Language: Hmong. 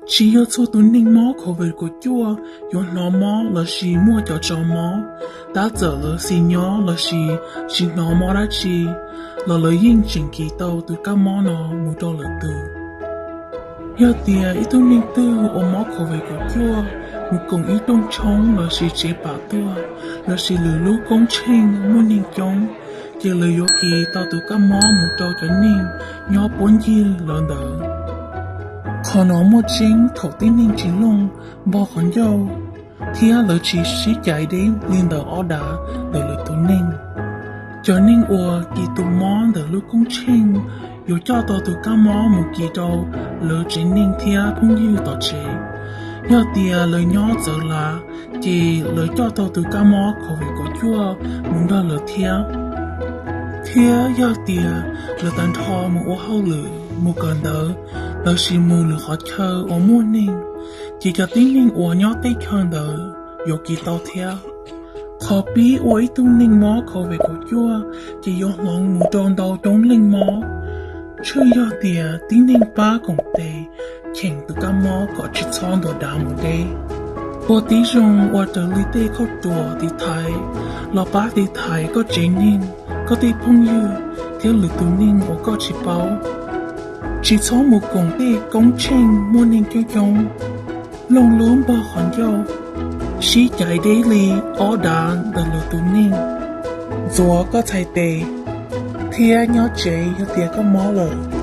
Tsis yog txhua tus neeg mob COVID kaum cuaj yuav hnov mob lossis muaj cov tso mob, tab txawm lawv xis nyob lossis tsis hnov mob dab tsi, los lawv yeej tseem kis tau tus kab mob no mus rau lwm tus. Yog tias ib tug neeg twg uas mob COVID kaum cuaj mus koom ib rooj tshoob lossis tsev pam tuaj, lossis lwm lub koob tsheej muaj neeg coob, ces lawv yuav kis tau tus kab mob mus rau cov neeg nyob puab ncig lawv ntawd. Qhov no muaj tseeb thaum tib neeg tsis looj npog qhov ncauj thiab lawv tsis sib cais deb li ntawm ob dav ntawm lwm tus neeg. Cov neeg uas kis tus mob ntawm lub koob tsheej yuav coj tau tus kab mob mus kis rau lawv tsev neeg thiab phooj ywg tom tsev. Yog tias lawv nyob txawv lav, ces lawv coj tau tus kab mob COVID kaum cuaj mus nrog lawv thiab. Thiab yog tias lawv tag nrho mus ua hauj lwm, mus kawm ntawv, lossis mus lwm qhov chaw uas muaj neeg, ces cov tib neeg uas nyob teb chaws ntawd yuav kis tau thiab. Qhov pib ua ib tug neeg mob COVID kaum cuaj ces yuav hloov mus rau ntau coob leej mob, tshwj yog tias tib neeg pab koom tes cheem tus kab mob kom tsis txhob ntuas dav mus deb. Ua tib zoo ua raws li tej kauj ruam tiv thaiv los pab tiv thaiv koj tsev neeg, koj tej phooj ywg thiab lwm tus neeg uas koj tsis paub. Tsis txhob mus koom tej koob tsheej muaj neeg coob coob. Looj lub npog qhov ncauj, sib cais deb li ob dav ntawm lwm tus neeg. Ntxuav koj txhais tes thiab nyob tsev yog tias koj mob lawm.